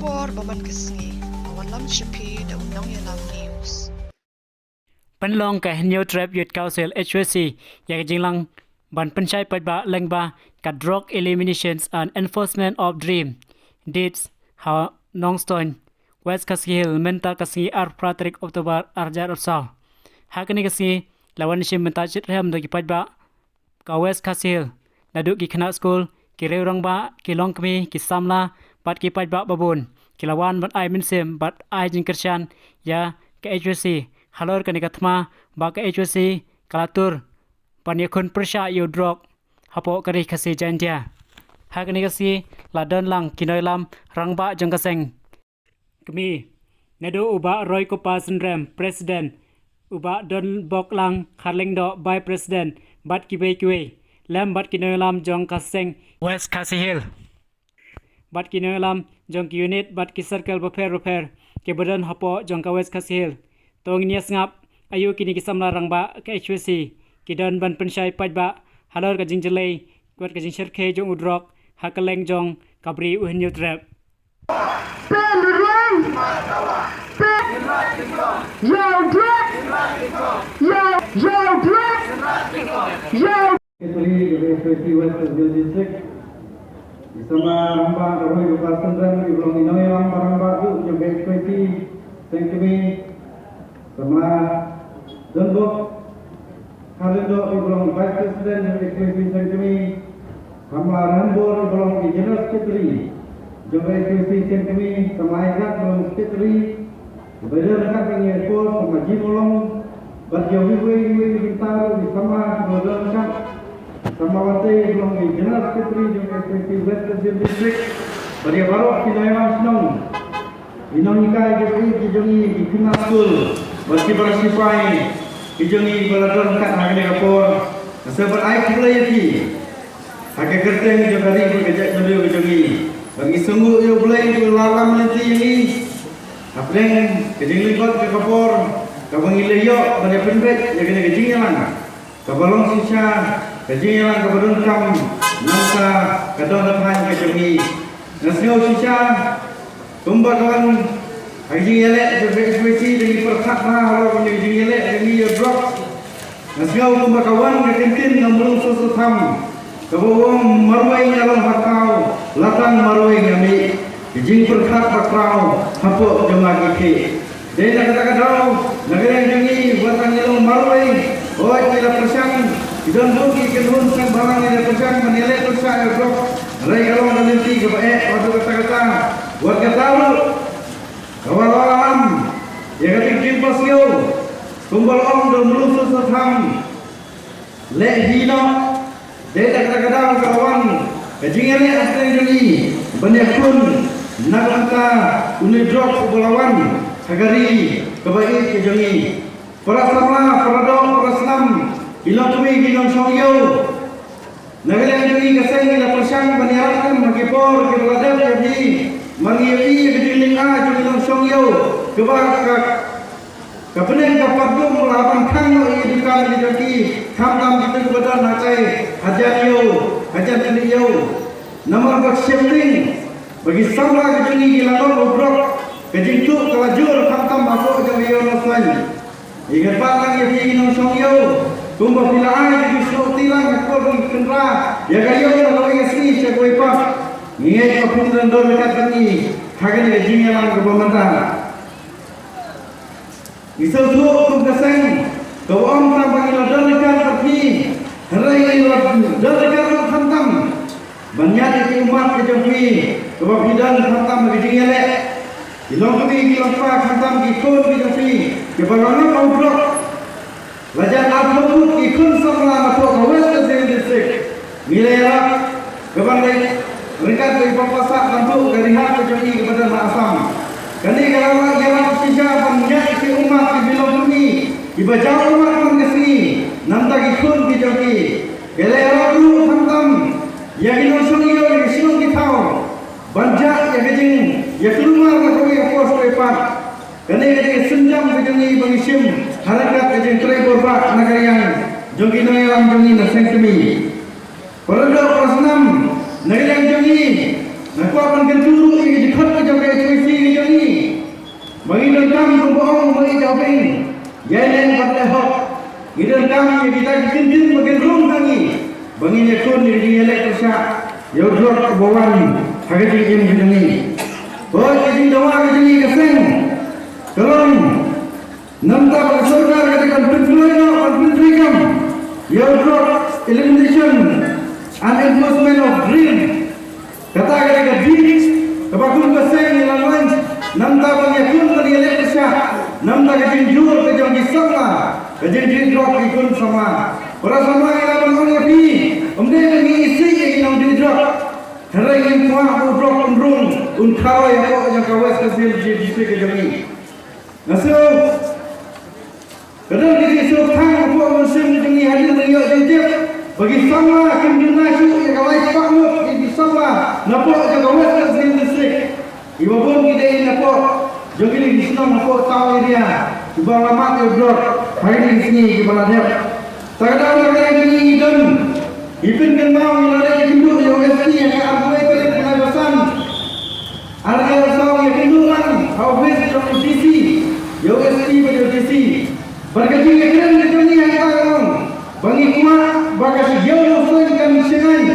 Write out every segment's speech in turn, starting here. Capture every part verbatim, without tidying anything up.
Por ba man ka sngi, ka wan lam sha phi da u Nongïalam News. Pynlong ka Hynñiewtrep Youth Council H Y C ïa ka jinglang ban pynshai paidbah lyngba ka Drug Eliminations and Enforcement of Dream, DEEDS, ha Nongstoiñ, West Khasi Hills, mynta ka sngi arphew phra tarik October arhajar arphew saw. Ha kane ka sngi la wan shim bynta shitrhem da ki paidbah ka West Khasi Hills, naduh ki khynnah skul, ki riew rangbah, ki longkmie, ki samla, bad ki paidbah babun, ki la wan ban ai mynsiem bad ai jingkyrshan ïa ka H Y C halor kane ka thma ba ka H Y C ka la tur ban ïakhun pyrshah ïa u drok hapoh ka ri Khasi Jaiñtia. Ha kane ka sngi la don lang ki nongïalam rangbah jong ka seng kmie, naduh u Bah Roykupa Synrem, President, u Bah Donboklang Kharlyngdoh, Vice President, bad kiwei kiwei, lem bad ki nongïalam jong ka seng West Khasi Hills, bad ki nongïalam jong ki unit bad ki circle bapher bapher kiba don hapoh jong ka West Khasi Hills. To ngin ïa sngap aïu kine ki samla rangbah ka H Y C ki don ban pynshai paidbah halor ka jingjyllei bad ka jingshyrkhei jong u drok ha kylleng jong ka Bri u Hynñiewtrep. Pynrung. Pyn-, Yow drok. Yow, yow drok. Yow. Secretary ka H Y C West Khasi Hills District. Ki samla rangbah, ka Roykupa Synrem, kiba long ki nongïalam rangbah jong ka H Y C seng kmie. Samla Donbok Kharlyngdoh, kiba long Vice President jong ka H Y C seng kmie. Samla Rembor, kiba long ki General Secretary jong ka H Y C seng kmie. Samla Igat, kiba long Secretary. Kiba don ryngkat ïa ngi ha ka por, samla Jim Olom, bad ïa kiwei kiwei ki bynta ruh, ki samla kiba don ryngkat. Samla Wante, kiba long ki General Secretary jong ka H Y C West Khasi Hills District. Bad ïa baroh ki nongïalam shnong, ki nonghikai, ki paid ki jong ngi, ki khynnah skul, bad ki para sipai ki jong ngi kiba la don ryngkat ha kane ka por. Nga sngewbha ban ai khublei ïa phi ha ka kyrteng jong ka ri bad ka jaitbynriew ka jong ngi. Bad ngi sngewbha ïa U Blei ba u la lam lynti ïa ngi hapdeng ka jinglyngkot ka por kaba ngi la ïoh ban ïa pynbeit ïa kane ka jingïalang kaba long shisha ka jingïalang kaba donkam na ka bynta ka dong ka thaiñ ka jong ngi. Nga sngew shisha kumba ka wan ha ka jingïaleh jong ka H Y C, da ngi pyrkhat bha halor kane ka jingïaleh jong ngi ïa u drok. Nga sngew kumba ka wan ka kyntien na Mulong Soso Tham kaba ong, marwei nga long ha thaw, la tang marwei nga mih. Ka jingpyrkhat ba khraw hapoh jong nga ki khih. Dei na kata ka daw, na ka liang jong ngi, wat tang ngi long marwei, hooid ngi la pyrshang, ki don bun ki kynhun seng bhalang ngi la pyrshang ban ïaleh pyrshah ïa u drok. Hynrei ka long ka lynti kaba eh, wat kata kata, wat kata ruh, ka wan la lam ïa ka jingpynpaw siew, kumba la ong da u Mulong Soso Tham. Leh hi noh, dei da kata ka daw ka la wan ka jingïaleh hapdeng jong ngi ban ïakhun na ka bynta une u drok uba la wan ha ka ri kaba ïeit ka jong ngi. Para samla, para doh, para snam, ki longkmie, ki nongshong ïew, na ka liang jong ngi ka seng ngi la pyrshang ban ïarap ha ki por kiba la dep ïa phi, ban ïohi ïa ka jinglynga jong ki nongshong ïew kaba ka Ka bneng ka patdum la ban khang noh ïa ki dukan ki jong ki, khamtam kito kiba don hatai hajan ïew, hajan tylli ïew. Namar ba sheptieng ba ki samla ki jong ngi ki la long u drok, ka jingtuh ka la jur khamtam hapoh jong ka ïew Nongstoiñ. Ngi kyrpad lang ïa phi ki nongshong ïew, kumba phi la ai ki snoh ti lang ha kor ki kynra ïa ka ïew na kawei ka sngi sha kawei pat. Ngi ngeit ba phin don ryngkat bad ngi ha kane ka jingïalang kaba mynta. Ngi sngewthuh kum ka seng kaba ym tang ba ngi la don ryngkat bad phi, hynrei ngi la don ryngkat ruh khamtam ban ñiad ïa ki ummat ki jong phi, kaba phi don khamtam ha ka jingïaleh. Ki longkmie ki longkpa khamtam ki khun ki jong phi kiba la ngop ha u drok. La jan arphew ngut ki khun samla na poh ka West Khasi Hills District. Ngi la ïarap ka ban leit ryngkat bad i Bah Passah ban buh ka rehab ka jong i kaba don ha Assam. Kane ka la ïarap shisha ban ñiad ïa ki ummat ki bilong jong i, kiba jaw ummat man ka sngi na bynta ki khun ki jong i. Ka la ïarap ruh khamtam ïa ki nongshong ïew, ïa ki shnong ki thaw ban jah ïa ka jingïakhun mar na kawei ka por sha kawei pat. Kane ka dei ka sienjam ka jong ngi ba ngi shim ha ryngkat ka jingtrei bor bah na ka liang jong ki nongïalam jong ngi na seng kmie. Para doh para snam, na ka liang jong ngi, Nga kwah ban kyntu ruh ïa ka jingkhot ka jong ka H Y C ka jong ngi ba ngi donkam kumba ong u Mei Jaobeng, ïaineh bad leh hok. Ngi donkam ïa kita ki kyntien ba kin rung ha ngi ba ngin ïakhun ïa ka jingïaleh pyrshah ïa u drok uba wan ha ka jingim ka jong ngi. Hooid, ka jingdawa ka jong ngi ka seng ka long namar ba ka sorkar ka dei ban pyntreikam, ban pyntreikam ïa u Drug Elimination and Enforcement of Drill. Kata ka dei ka dih kaba kum ka seng ngi la launch namar ban ïakhun ban ïaleh pyrshah namar ka jingjur ka jong ki samla, ka jingdih drok ki khun samla. Para samla, ngi lah ban ong ïa phi, ym dei ba ngi isih ïa ki nongdih drok. Hynrei ngi kwah ba u drok un rung, un kharoi hapoh jong ka West Khasi Hills District ka jong ngi. Nga sngew ka don ka jingsngewthuh hapoh mynsiem jong ngi hadien ba ngi ïoh jingtip ba ki samla kim duna shuh ïa ka lai spah ngut ïa ki samla napoh jong ka West Khasi Hills District. Kiba bun ki dei napoh jong kine ki shnong hapoh town area kiba la mad ïa u drok ha kine ki sngi kiba la dep. Te ka daw na ka liang jong ngi ngi don, ngi pynkynmaw, ngi la leit ïakynduh ïa u S P ha ka arphew wei tarik bnai ba san. Ar hajar arphew saw, ïakynduh lang ha office jong u D C, ïa u S P bad ïa u D C. Bad ka jingïakren ka jong ngi hangta ka long ba ngi kwah ba ka Ïew Nongstoiñ kan shngaiñ,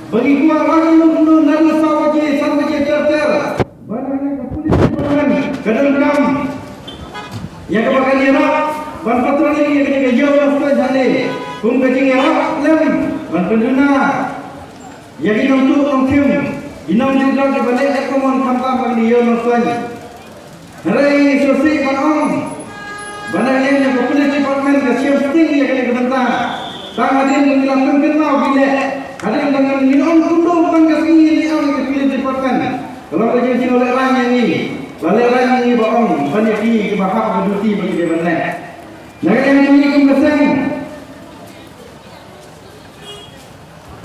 ba ngi kwah ba ka nuknuk naduh saw baje, san baje ter ter. Ba na ka police department ka donkam ïa kaba kan ïarap ban patrolling ïa kane ka Ïew Nongstoiñ hangne kum ka jingïarap lem ban pynduna ïa ki nongtuh nongkhim, ki nongdih drok kiba leh leh kumno khamtam ba kane ka Ïew Nongstoiñ. Hynrei ngi sngewsih ban ong ba na ka liang jong ka police department ka shem sting ïa kane ka bynta. Tang hadien ba ngi la pynkynmaw ki leh, hadien ba ngi ong kumno ban ka sngi ngi ong ïa ka police department. Ka long ka jingsngew lehraiñ ïa ngi, la lehraiñ ïa ngi ba ong ban ïa ki kiba hap ka duty ba ki dei ban leh. Na ka liang jong ngi kum ka seng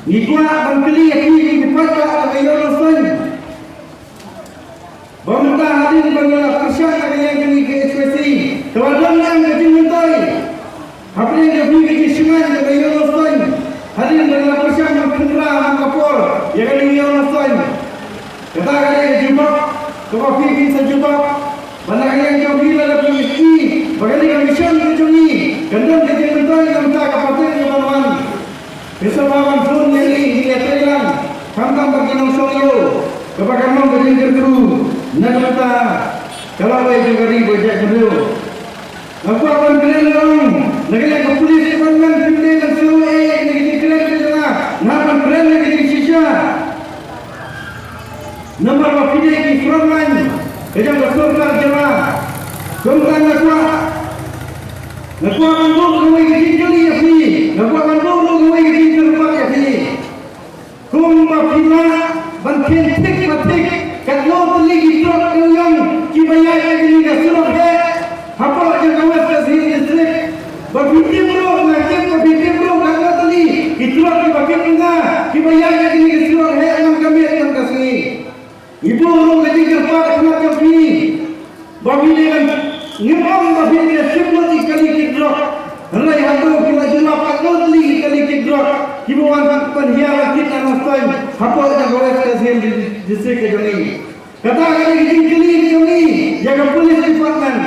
ngi kwah ban kylli ïa ki, ki paidbah jong ka Ïew Nongstoiñ. Ba mynta hadien ba ngi la pyrshang na ka liang jong ngi ka H Y C, ka la don ka jingmyntoi hapdeng jong ka jingshngaiñ jong ka Ïew Nongstoiñ. Hadien ba ngi la pyrshang ban khynra man ka por ïa ka Ïew Nongstoiñ, kata ka dei ka jubab kaba phi phin sa jubab. Ba na ka liang jong phi lada phi ïohi ba kane ka mission ka jong ngi kan don ka jingmyntoi, namar ka pateng ka ban wan, phi sngewbha ban phone ïa ngi, ngi ïatrei lang. Khamtam ba ki nongshong ïew kaba kan long ka jingkyrkhu na ka bynta ka lawei jong ka ri bad jaitbynriew. Nga kwah ban kren lang na ka liang ka police department, phim dei ban sngewsih ïa kane ka jingkren ka jong nga, nga ban kren na ka jingshisha. Namar ba phi dei ki front line ka jong ka sorkar jylla. Kumta nga kwah, nga kwah ban buh kawei ka jingkylli ïa phi, nga kwah ban buh ruh kawei ka jingkyrpad ïa phi. Kumba phi lah ban kheiñ thik ba thik katno tylli ki truck dewiong kiba ïaid ha kane ka surok heh hapoh jong ka West Khasi Hills District. Ba phi tip ruh, nga tip ba phi tip ruh katno tylli ki truck kiba kit bynga kiba ïaid ha kane ka surok heh man ka miet man ka sngi. Ngi buh ruh ka jingkyrpad na ka bynta jong phi ba phi dei ban, ngim ong ba phi dei ban shim lut ïa ki kali ki drok. Hynrei hato phi la jubab katno tylli ki kali ki drok kiba wan ban hiar ïa ki nongshong shnong hapoh jong ka West Khasi Hills District ka jong ngi? Kata ka dei ka jingkylli ka jong ngi ïa ka police department.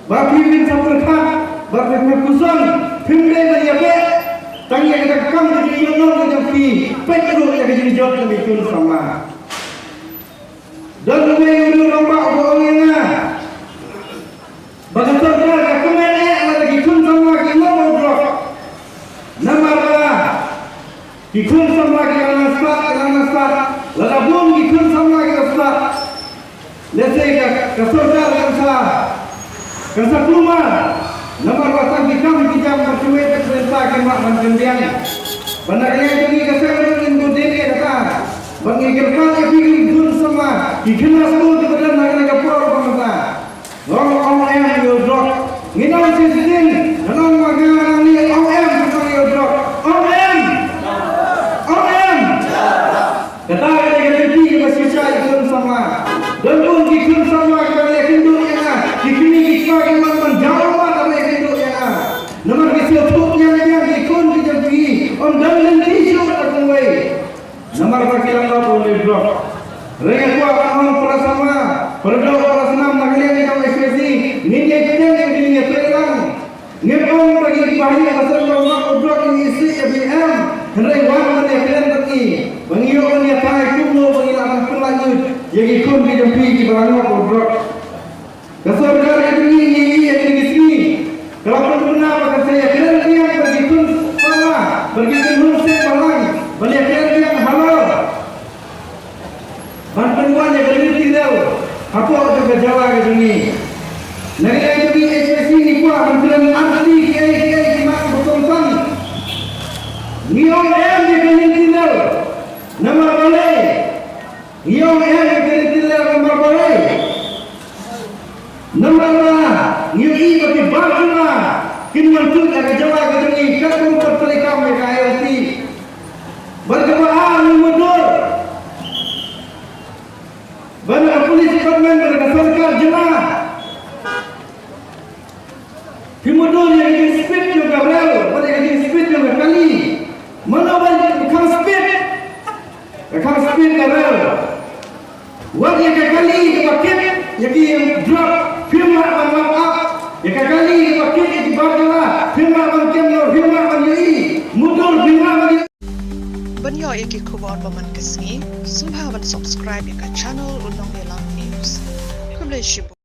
Ba phi phin sa pyrkhat, ba phi phin puson, phim dei ban ïabeh tang ïa kata ka kam ka jingïohnong ka jong phi, peit ruh ïa ka jingjot jong ki khun samla. Don uwei u rangbah uba ong ïa nga ba ka sorkar ka kmen eh lada ki khun samla ki lop ïa u drok. Namar ba ki khun samla ki la nang stad, ki la nang stad. Lada bun ki khun samla ki la stad, lehse ka, ka sorkar kan sa, kan sa kulmar. Namar ba tang ki kam ki jam ba kiwei ki bynta kim lah ban pynbiang. Ba na ka liang jong ngi ka seng ruh ngin bud ïa kata. Ba ngi kyrpad ïa phi ki khun samla, ki khynnah skul kiba don ha kane ka por ba mynta. Ong, ong em ïa u drok. Ngin ong shisien, ngan ong ma nga nangne, ong em, ong ïa u drok. Ong em. Ong em. Kata ka dei ka duty kaba shisha ïa ki khun samla. Don bun ki khun samla kiba leh kynduh ïa nga, ki kmie ki kpa ki mon ban jaw ummat ban leh kynduh ïa nga. Namar ki sngewthuh biang biang ki khun ki jong ki, ym don lynti shuh da kawei. Namar ba ki la lop ïa u drok. Para ong, para samla, para doh, para snam, na ka liang jong H Y C, ngin ïa kren, ngin ïa trei lang. Ngim ong ba ki bahaïing ba seng ba ong u drok, ngin ïa isih ïa ki em. Hynrei wan ban ïa kren bad ngi, ba ngi ïoh ban ïa thait kumno ba ngi lah ban pynlait ïa ki khun ki jong phi kiba la ngop u drok. Ka sorkar ka jong ngi, ngi ïa kine ki sngi ka la pynbna ba kan sa ïa kren biang bad ki khun samla, bad ki khun seng balang, ban ïa kren biang halor ban pynwan ïa ka lynti rel hapoh jong ka jylla ka jong ngi. Na ka liang jong ngi H Y C ngi kwah ban kren artylli kiei kiei ki mat ba kongsan. Ngi ong em ïa ka lynti rel. Namar balei? Ngi ong em ïa ka lynti rel namar balei? Namar ba ngi ïohi ba ki bar jylla kin wan tuid ha ka jylla ka jong ngi katkum ka treikam ïa ka I L P. Bad kaba ar, ngi mutdur ba na ka police department bad na ka sorkar jylla, phi mutdur ïa ka jingspeed jong ka rel bad ïa ka jingspeed jong ka kali. Mano ba kham speed? Ka kham speed ka rel. Wat ïa ka kali kaba kit ïa ki drok phim lah ban lap ap. Ïa ka kali kaba kit ïa ki bar jylla phim lah ban kem noh, phim lah ban ïohi. Mutdur phim lah ban ïohi. Ban ïoh ïa ki khubor ba man ka sngi, sngewbha ban subscribe ïa ka channel U Nongïalam News. Khublei shibun.